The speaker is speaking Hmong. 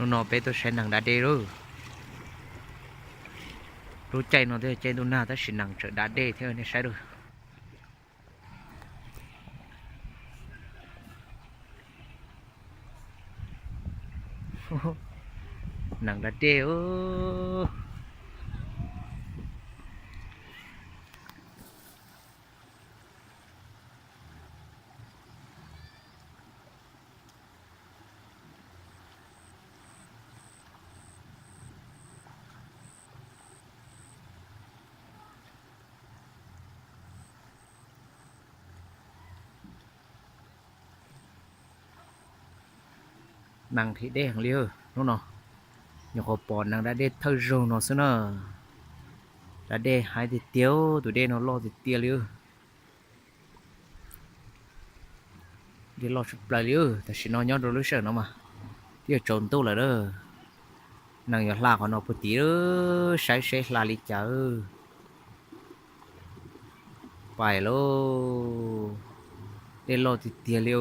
Hnub no peb tuaj saib nees da dej lauj. Lub caij no twb yog caij ntuj nag tab sis nees tseem da dej thiab nej saib lauj. Nees da dej. Nees nqhis dej heev li hnub no, nyuam qhuav pom nees da dej thawj zaug no xwb na. Da dej heev tiag tiag, tus dej no loj tiag tiag li. Dej loj tshaj plaws li. Tam sim no nyob rau lub sij hawm no mas twb yuav tsaus ntuj lawm a. Nees yuav hla qhov no puag tim, saib seb hla li cas. Pais lauj, dej loj tiag tiag li.